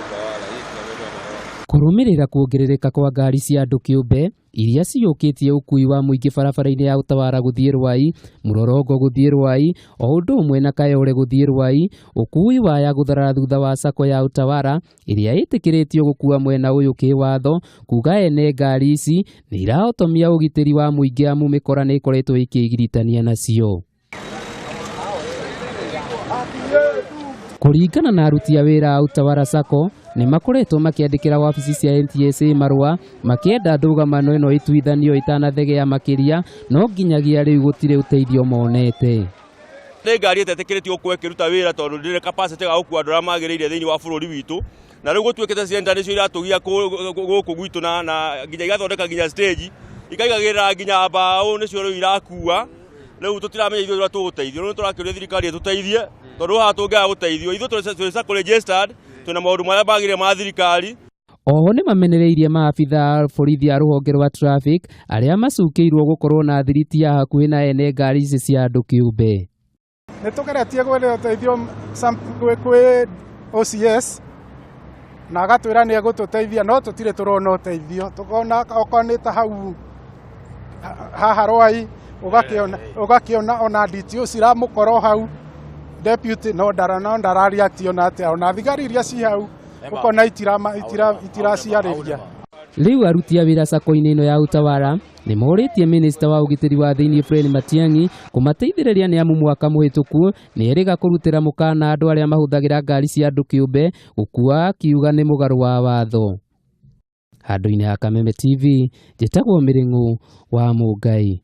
Utawala, hii tunaletwa na Kũrũmĩrĩra kuongerereka kwa ngari cia andũ kĩũmbe iria ciyũkĩtie ũkui wa mũingĩ barabara-inĩ ya Utawala gũthiĩ Rwai, Mũrorongo gũthiĩ Rwai, o ũndũ ũmwe na Kayole gũthiĩ Rwai, ũkui waya gũtharara thutha wa sacco ya Utawala ĩrĩa ĩtĩkĩrĩtio gũkua mwena ũyũ kĩwatho kuga ene ngari ici nĩ irahotomia ũgitĩri wa mũingĩ amu mĩkora nĩ ĩkoretwo ĩkĩgiritania nacio. Kũringana na aruti a wĩra a Utawala Sacco nĩ makoretwo makĩandĩkĩra wabici cia NTSA marũa makĩenda ndũgamano ĩno ĩtuithanio ĩtanathegea makĩria, no nginyagia rĩu gũtirĩ ũteithio monete. Nĩ ngari ĩtetĩkĩrĩtio gũkorwo ĩkĩruta wĩra tondũ ndĩrĩ capacity ya gũkua andũ arĩa magĩrĩire thĩinĩ wa bũrũri witũ, na rĩu gũtuĩkĩte Sienta nĩcio iratũgia gũkũ gwitũ na nginya igathondeka nginya stage ikaigagĩrĩra nginya mbaũ, nĩcio rĩu irakua. Rĩu tũtiramenya ithuĩ ũrĩa tũgũteithio, rĩu tũrakĩũria thirikari ĩtũteithie tondũ haha tũngĩaga gũteithio ithuĩ tũrĩ sacco registered, twĩna maũndũ marĩa magĩrĩire ma thirikari. Oho nĩ mamenereirie maabitha a borithi a rũhonge rwa traffic arĩa macukĩirwo gũkorwo na thiriti ya hakuhĩ na ene ngari ici cia andũ kĩũmbe. Nĩ tũgeretie gwetha ũteithio kwĩ OCS na agatwĩra nĩ egũtũteithia, no tũtirĩ tũrona ũteithio. Tũkona okorwo nĩ ta hau haha Rwai, ũgakĩona ona DTO ciramũkora hau deputy, no ndara react ona atĩa, ona thigari iria ci hau ũkona itiraciarĩria. Rĩu aruti a wĩra sacco-inĩ ĩno ya Utawala nĩ morĩtie minista wa ũgitĩri wa thĩinĩ Fred Matiang'i kũmateithĩrĩria nĩ amu mwaka mũhĩtũku nĩ erĩga kũrutĩra mũkana andũ arĩa mahũthagĩra ngari cia andũ kĩũmbe gũkua, akiuga nĩ mũgarũ wa watho. Handũ-inĩ ha Kameme TV, njĩtagwo Mĩrĩng'ũ wa Mũngai.